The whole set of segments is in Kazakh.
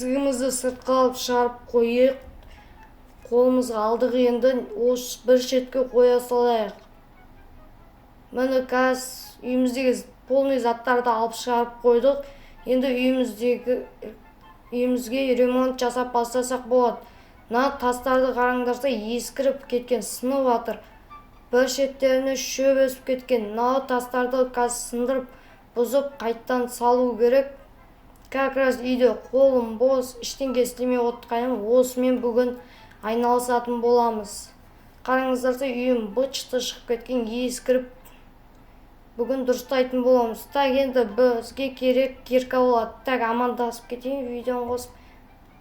Есігімізді сыртқа алып шығарып қояйық. Қолымызға алдық, енді осы бір шетке қоя салайық. Міне, қазір үйіміздегі полный заттарды алып шығарып қойдық. Енді үйімізге ремонт жасап бастасақ болады. Мына тастарды қараңдарса, ескіріп кеткен, сынып жатыр, бір шеттеріне шөп өсіп кеткен. Мына тастарды қазір сындырып, бұзып, қайттан салу керек. Как раз үйде қолым бос, ештеңе істемей отырғаным, осымен бүгін айналысатын боламыз. Қараңыздарса, үйім быт-шыты шығып кеткен, ескіріп. Бүгін дұрыстайтын боламыз. Так, енді бізге керек кирка болады. Так, амандасып кетейін видеоны қосып.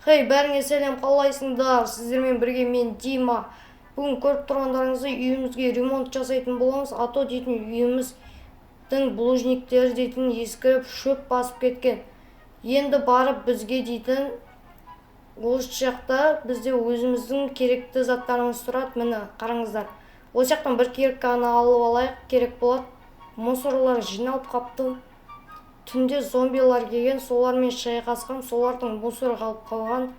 Хей, бәріңе сәлем, қалайсыңдар? Сіздермен бірге мен, Дима. Бүгін, көріп тұрғандарыңыздай, үйімізге ремонт жасайтын боламыз. А то дейтін үйіміздің булыжниктері дейтін ескіріп, шөп басып кеткен. Енді барып бізге дейтін осы жақта бізде өзіміздің керекті заттарымыз тұрады. Міне, қараңыздар, осы жақтан бір кирканы алып алайық, керек болады. Мусорлар жиналып қапты. Түнде зомбилар келген, солармен шайқасқан, солардың мусоры қалып қалған.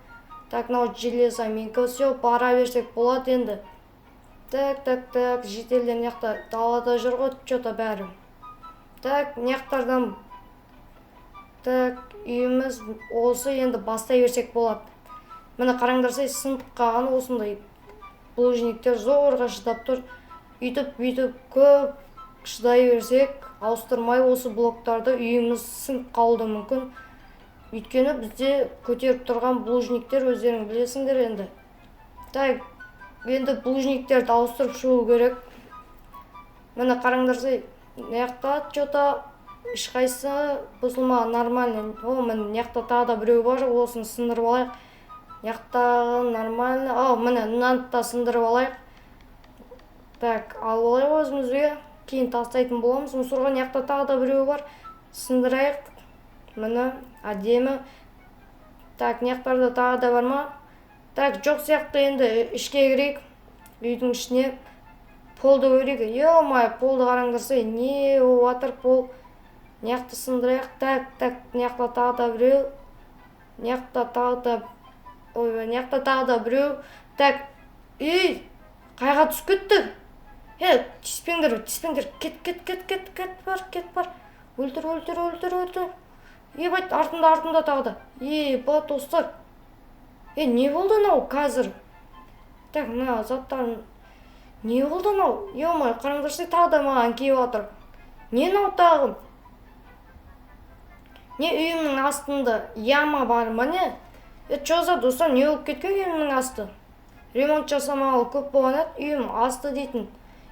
Так, мынау железо менікі. Все, бара берсек болады енді. Так, так, так, жительдер мына жақта далада жүр ғой че то бәрі. Так, мына жақтардан. Так, үйіміз осы, енді бастай берсек болады. Міне, қараңдарсай, сынып қалған осындай булыжниктер зорға шыдап тұр. Үйтіп бүйтіп көп шыдай берсек, ауыстырмай осы блоктарды, үйіміз сынып қалуы да мүмкін, өйткені бізде көтеріп тұрған булыжниктер, өздерің білесіңдер енді. Так, енді булыжниктерді ауыстырып шығу керек. Міне, қараңдарсай, мына жақта че то ешқайсысы бұзылмаған, нормально. О, міне, мына жақта тағы да біреу бар, осыны сындырып алайық. Мына жақтағы нормально. О, міне, мынаны да сындырып алайық. Так, алып алайық өзімізге, кейін тастайтын боламыз мусорға. Мына жақта тағы да біреу бар, сындырайық. Міне, әдемі. Так, мына жақтарда тағы да бар ма? Так, жоқ сияқты. Енді ішке кірейік, үйдің ішіне. Полды көрейік. Е-мое, полды қараңдарса, не болып жатыр пол? Мына жақты сындырайық. Так, так, мына жақта тағы да біреу, мына жақта тағы да, ойбай, мына жақта тағы да біреу. Так, ей, қайға түсіп кетті? Е, тиіспеңдер, тиіспеңдер, кет, кет, кет, кет, кет, бар, кет, бар, өлтір, өлтір, өлтір, өлтір. Ебать, артында, артында тағы да. Еба, достар, е, не болды анау қазір? Так, мына заттарын, не болды анау? Е мое, қараңдаршы, тағы да маған келіп жатыр. Не мынау тағы? Не, үйімнің астында яма бар ма, не? Е, че за, достар, не болып кеткен үйімнің асты? Ремонт жасамағалы көп болған еді, үйім асты дейтін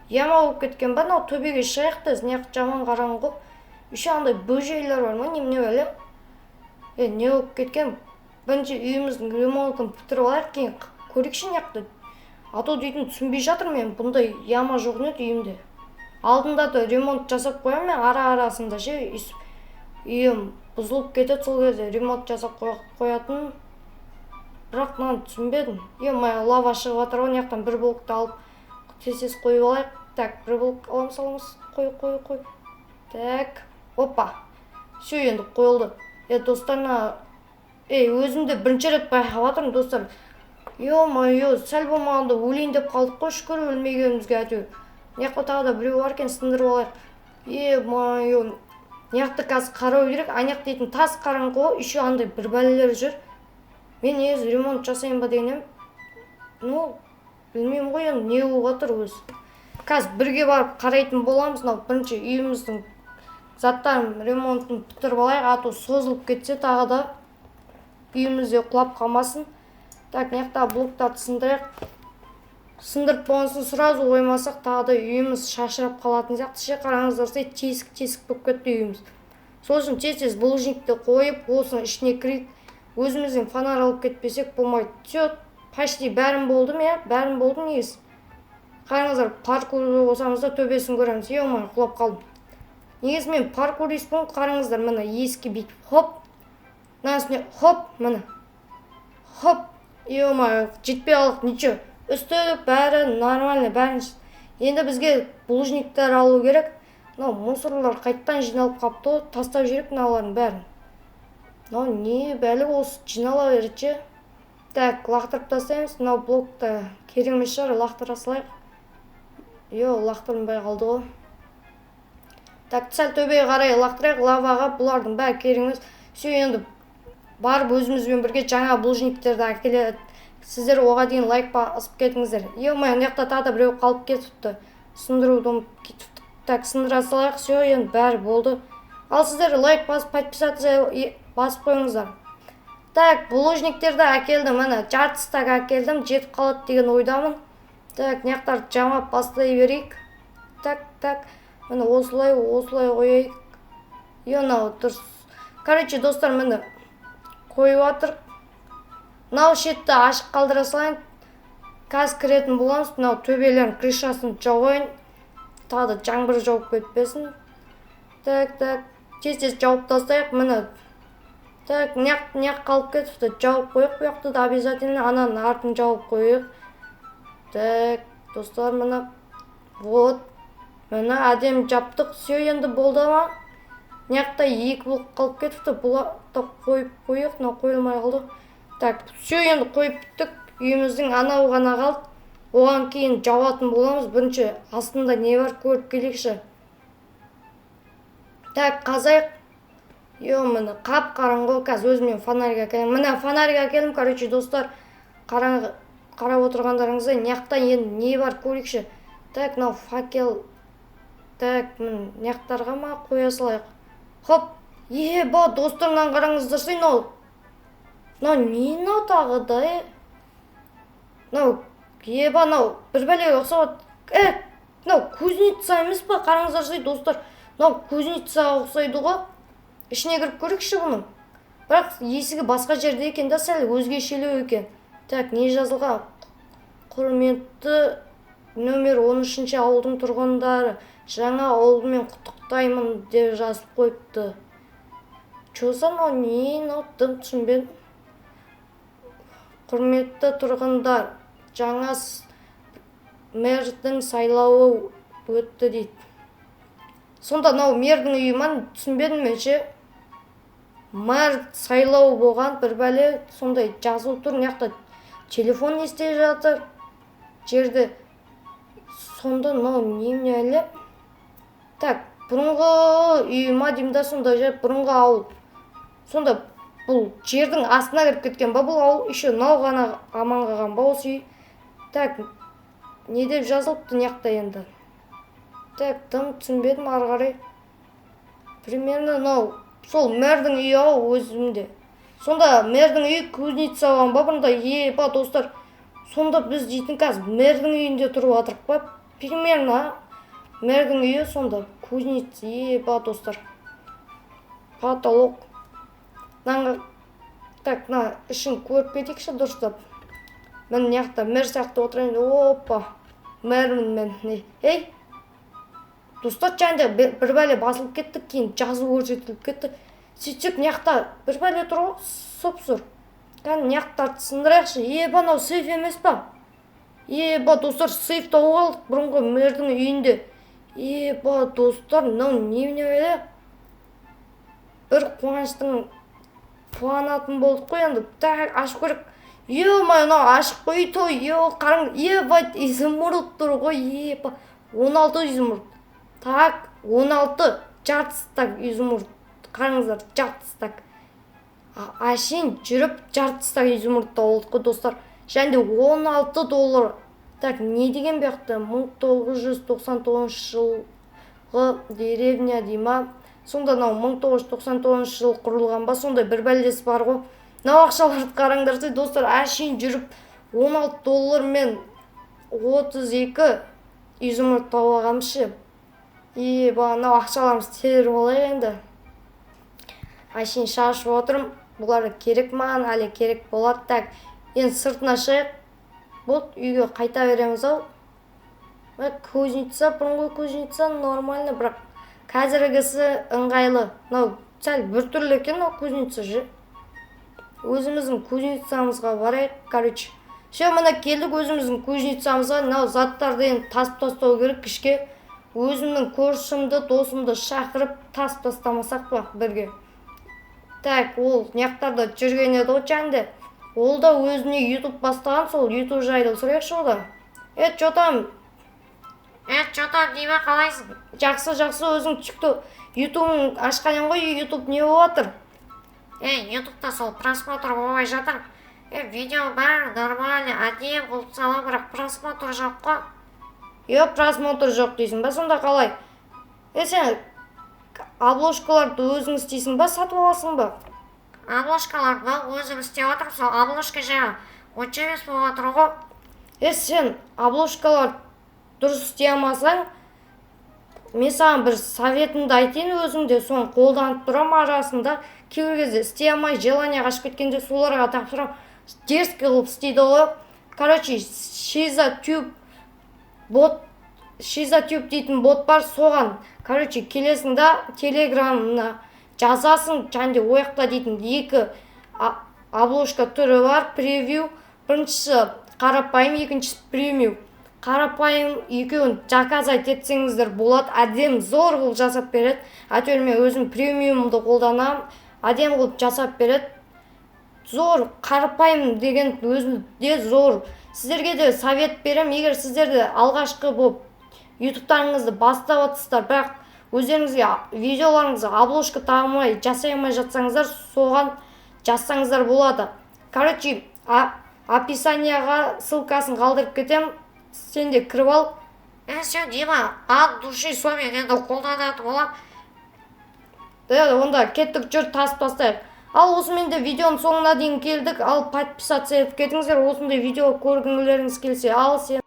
яма болып кеткен ба? Мынау төбеге шығайық та, мына жақ жаман қараңғы. Еще андай бөжейлер бар ма, немене, бәле? Е, не болып кеткен? Бірінші үйіміздің ремонтын бітіріп алайық, кейін көрейікші мына жақты. А то дейтін түсінбей жатырмын мен, бұндай яма жоқ еді үйімде. Алдында да ремонт жасап қоямын мен ара арасында ше, үйім бұзылып кетеді, сол кезде ремонт жасап қоятын. Бірақ мынаны түсінбедім. Е мое, лава шығып жатыр ғой мына жақтан. Бір блокты алып, тез тез қойып алайық. Так, бір блок аламыз, аламыз, қой, қой, қой. Так, опа, все, енді қойылды. Е, достар, мына, ей, өзім де бірінші рет байқап жатырмын, достар. Е мое, сәл болмағанда өлейін деп қалдық қой, шүкір өлмегенімізге әйтеуір. Мына жақта тағы да біреу бар екен, сындырып алайық. Е мое, мына жақты қазір қарау керек. Ана жақ дейтін тас қараңғы ғой, еще андай бір бәлелер жүр. Мен негізі ремонт жасайын ба деген едім, ну білмеймін ғой енді, не болып жатыр өзі. Қазір бірге барып қарайтын боламыз. Мынау бірінші үйіміздің заттарын, ремонтын бітіріп алайық, а то созылып кетсе, тағы да үйіміз де құлап қалмасын. Так, мына жақтағы блоктарды сындырайық. Сындырып болған соң сразу қоймасақ, тағы да үйіміз шашырап қалатын сияқты ше. Қараңыздаршы, тесік тесік болып кетті үйіміз. Сол үшін тез тез булыжникті қойып, осының ішіне кірейік. Өзімізден фонарь алып кетпесек, болмайды. Все, почти бәрін болдым, иә, бәрін болдым негізі. Қараңыздар, паркур қосамыз да, төбесін көреміз. Е мое, құлап қалдым. Негізі мен паркуристпін. Қараңыздар, міне, есікке бүйтіп, хоп, мына үстіне, хоп, міне, хоп. Е мое, жетпей қалдық. Ничего, үсті бәрі нормально, бәрін. Енді бізге булыжниктер алу керек. Мынау мусорлар қайттан жиналып қалыпты ғой, тастап жіберейік мыналардың бәрін. Мынау не бәле, осы жинала береді ше. Так, лақтырып тастаймыз. Мынау блок та керек емес шығар, лақтыра салайық. Йо, лақтырынбай қалды ғой. Так, сәл төбеге қарай лақтырайық, лаваға. Бұлардың бәрі керек емес. Все, енді барып өзімізбен бірге жаңа булыжниктерді әкеледі. Сіздер оға дейін лайк басып кетіңіздер. Е, мына жақта тағы да біреу қалып кетіпті, сындыруды ұмытып кетіпті. Так, сындыра салайық. Все, енді бәрі болды. Ал сіздер лайк басып, подписаться басып қойыңыздар. Так, булыжниктерді әкелдім, міне, жарты стак әкелдім, жетіп қалады деген ойдамын. Так, мына жақтарды жамап бастай берейік. Так, так, міне, осылай, осылай қояйық. Е, мынау дұрыс. Короче, достар, міне, қойып жатыр. Мынау шетті ашық қалдыра салайын, қазір кіретін боламыз. Мынау төбелерін, крышасын жауайын, тағы да жаңбыр жауып кетпесін. Так, так, тез тез жауып тастайық, міне. Так, мына жақ қалып кетіпті, жауып қояйық бұл жақты да обязательно, ананың артын жауып қояйық. Так, достар, міне, вот, міне, әдемі жаптық. Все, енді болды ма? Мына жақта екі блок қалып кетіпті, бұларды қойып қояйық. Мынау қойылмай қалды. Так, все, енді қойып біттік. Үйіміздің анау ғана қалды, оған кейін жауатын боламыз. Бірінші астында не бар, көріп келейікші. Так, қазайық. Е, міне, қап қараңғы. Қазір өзіме фонарик әкелемін. Міне, фонарик әкелдім. Короче, достар, қараңғы, қарап отырғандарыңыздай. Мына жақта енді не бар, көрейікші. Так, мынау факел. Так, міне, мына жақтарға ма қоя салайық. Хоп, еба, достар, мынаны қараңыздаршы. Мынау не, мынау тағы да? Е, мынау, еба, мынау бір бәлеге ұқсап. Е, мынау кузница емес па? Қараңыздаршы, достар, мынау кузницаға ұқсайды ғой. Ішіне кіріп көрейікші бұның. Бірақ есігі басқа жерде екен да, сәл өзгешелеу екен. Так, не жазылған? «Құрметті нөмер 13-ауылдың тұрғындары, жаңа ауылмен құттықтаймын», — деп жазып қойыпты. Че за мынау, не мынау, дым түсінбедім. «Құрметті тұрғындар, жаңа мэрдің сайлауы өтті», — дейді. Сонда мынау мэрдің үйі ма? Түсінбедім мен ше. Мэр сайлау болған, бір бәле сондай жазылып тұр. Мына жақта телефон не істеп жатыр жерде сонда? Мынау немене әлі? Так, бұрынғы үй ма деймін да сонда же, бұрынғы ауыл. Сонда бұл жердің астына кіріп кеткен ба бұл ауыл? Еще мынау ғана аман қалған ба осы үй? Так, не деп жазылыпты мына жақта енді? Так, дым түсінбедім ары қарай. Примерно мынау сол мэрдің үйі ау өзімде. Сонда мэрдің үйі кузница болған ба бұрында? Еба, достар, сонда біз дейтін қазір мэрдің үйінде тұрып жатырық па? Примерно мэрдің үйі сонда кузница. Еба, достар, потолок мынаны. Так, мына ішін көріп кетейікші дұрыстап. Міне, мына жақта мэр сияқты отырайын. Опа, мэрмін мен. Ей, достар, және де бір бәле басылып кетті, кейін жазу көрсетіліп кетті. Сөйтсек, мына жақта бір бәле тұр ғой, сұп сұр. Кәне, мына жақтарды сындырайықшы. Еба, мынау сейф емес па? Еба, достар, сейф тауып алдық бұрынғы мэрдің үйінде. Еба, достар, мынау немене бәле? Бір қуаныштың қуанатын болдық қой енді. Так, ашып көрейік. Е, мынау ашық қой той. Е, қараң, ебать, изумруд тұр ғой. Еба, 16 изумруд. Так, 16, жарты стак изумруд. Қараңыздар, жарты стак. Әшейін жүріп жарты стак изумруд тауып алдық қой, достар. Және де 16 доллар. Так, не деген бұл жақта? 1999 жылғы деревня дей ма? Сонда мынау 1999 жылы құрылған ба? Сондай бір бәлесі бар ғой. Мынау ақшаларды қараңдаршы, достар. Әшейін жүріп 16 доллар мен 32 изумруд тауып алғанбыз ше. Еба, мынау ақшаларымызды теріп алайық енді. Әшейін шашып отырмын, бұлар керек маған, әлі керек болады. Так, енді сыртына шығайық. Болды, үйге қайта береміз ау. Кузница, бұрынғы кузница нормально, бірақ қазіргісі ыңғайлы. Мынау сәл біртүрлі екен мынау кузница ше. Өзіміздің кузницамызға барайық. Короче, все, міне, келдік өзіміздің кузницамызға. Мынау заттарды енді тасып тастау керек ішке. Өзімнің көршімді, досымды шақырып, тасып тастамасақ па бірге? Так, ол мына жүрген еді ғой жәнде. Ол да өзіне Ютуб бастаған, сол Ютуб жайлы сұрайықшы одан. Е, че там? Е, че там, Дима, қалайсың? Жақсы, жақсы. Өзің тикток, Ютубың ашқан едің ғой, Ютуб не болып жатыр? Е, Ютубта сол просмотр болмай жатыр. Е, видео бәрі нормально, әдемі қылып саламын, бірақ просмотр жоқ қой. Е, просмотр жоқ дейсің ба? Сонда қалай? Е, сен обложкаларды өзің істейсің ба, сатып аласың ба? Обложкаларды өзім істеп жатырмын. Сол обложка жағы онша емес болып жатыр ғой. Е, сен обложкаларды дұрыс істей алмасаң, мен саған бір советімді айтайын. Өзің де соны қолданып тұрамын. Арасында кейбір кезде істей алмай, желание қашып кеткенде, соларға тапсырамын, дерзкий қылып істейді ғой. Короче, Шиза Тюб бот, Шиза Тюб дейтін бот бар. Соған, короче, келесің да, Телеграмына жазасың. Және де ол жақта дейтін екі обложка түрі бар, превью. Біріншісі қарапайым, екіншісі премиум. Қарапайым екеуін заказать етсеңіздер болады, әдемі, зор қылып жасап береді. Әйтеуір мен өзім премиумды қолданамын, әдемі қылып жасап береді, зор. Қарапайым деген өзінде зор. Сіздерге де совет беремін: егер сіздер де алғашқы болып Ютубтарыңызды бастап жатырсыздар, бірақ өздеріңізге видеоларыңызға обложка таба алмай, жасай алмай жатсаңыздар, соған жазсаңыздар болады. Короче, описанияға ссылкасын қалдырып кетемін, сен де кіріп ал. Е, все, Дима, от души, сонымен енді қолданатын боламын. Да, онда кеттік, жүр, тасып тастайық. Ал осымен де видеоның соңына дейін келдік. Ал подписаться етіп кетіңіздер, осындай видео көргілеріңіз келсе. Ал сен